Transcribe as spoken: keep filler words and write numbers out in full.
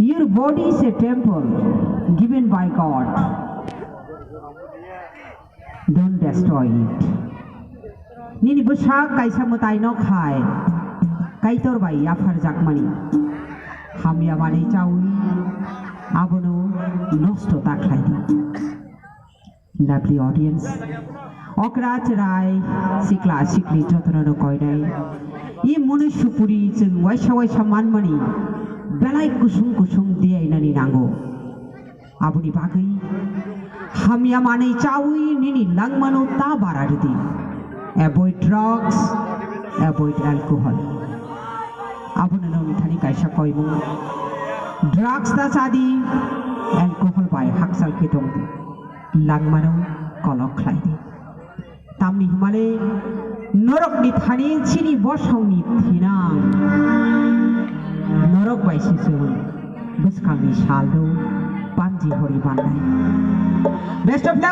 Your body is a temple given by God. Don't destroy it. Nini bwsak kaisa mwtai no khai, Kaitor bai yapharjakmani. Hamya manwi chawi abono nosto ta khlai di. Lovely audience. Okra chwrai, sikla sikli jotono no koinai. I mwnwi supuri chwng waisa waisa manmani belai kusung kusung diyainani nango. Aboni bagwi hamya manwi chawi nini langmano ta bara rwdi. Avoid drugs, avoid alcohol. Abono nongni thani kaisa koimung. Drugs ta chadi, alcohol bai hakchal khe tongdi. Langmano kolok khlaidi. Tamni hwnmale norokni thani chini bosongni thinang. Norok bai se chwng bwskangni saldo panji hori bannai. Best of luck.